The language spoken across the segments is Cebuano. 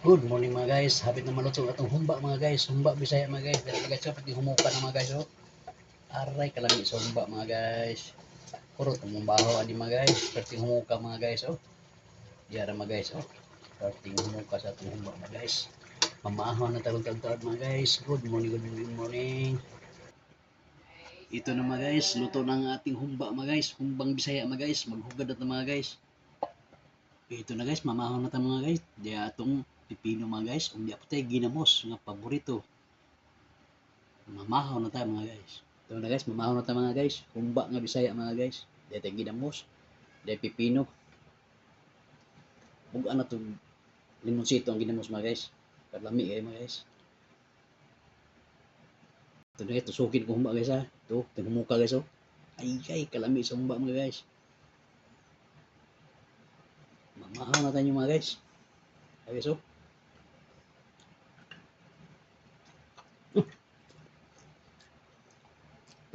Good morning, mga guys. Hapit na maluto atong humba, mga guys. Humba Bisaya, mga guys. Dali, guys, pati humuka na, mga guys, oh. Aray kalami sa humba, mga guys. Puro tumong baho ani, mga guys. Perting humuka, mga guys, oh. Diara, mga guys, oh. Perting humuka sa atong humba, mga guys. Mamahon na tarong taon, mga guys. Good morning, good morning, good morning. Ito na, mga guys, luto na ang ating humba, mga guys. Humbang Bisaya, mga guys. Maghugad na, mga guys. Ito na, guys, mamahon na ta, mga guys. Di atong pipino, mga guys. Unya po tayo ginamos nga paborito. Mamahaw na tayo, mga guys. Ito na, guys, mamahaw na tayo, mga guys. Humba nga Bisaya, mga guys. Di tayo ginamos. Di pipino. Bugaan na to limonsito ang ginamos, mga guys. Kalami kayo, mga guys. Ito na guys, tusukin ko humba, guys, ha. Ito, tingumuka, guys, oh. Ay ay, kalami sa humba, mga guys. Mamahaw na tayo, mga guys. Ay guys, oh.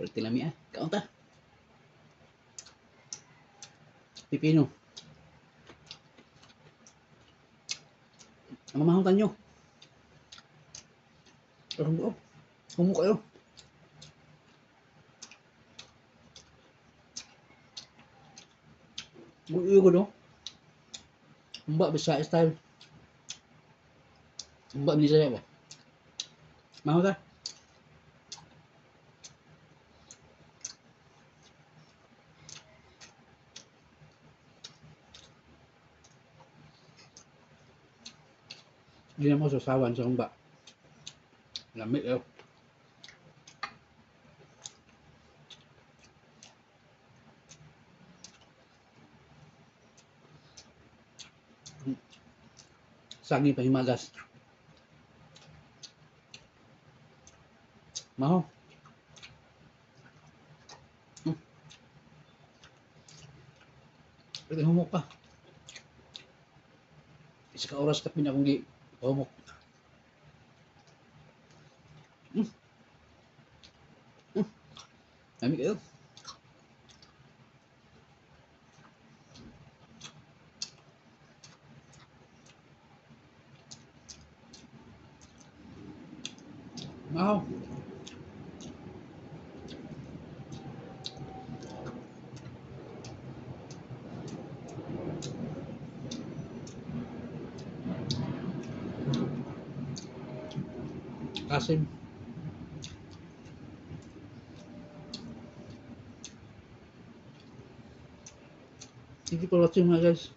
Pero tilami ah. Kaon ta. Pipino. Ang mamahong tanyo. Pero oh. Humo kayo. Uy, no? Humba Bisaya style. Humba Bisaya ba? Maho ta? Hindi na mo sasawan sa humba. Lamig eh. Saging pahimagas. Maho. Pwede humok pa. Isa ka oras kapin akong gi humok. Lami kayo. Maho. Asim. Thank you for watching, mga guys.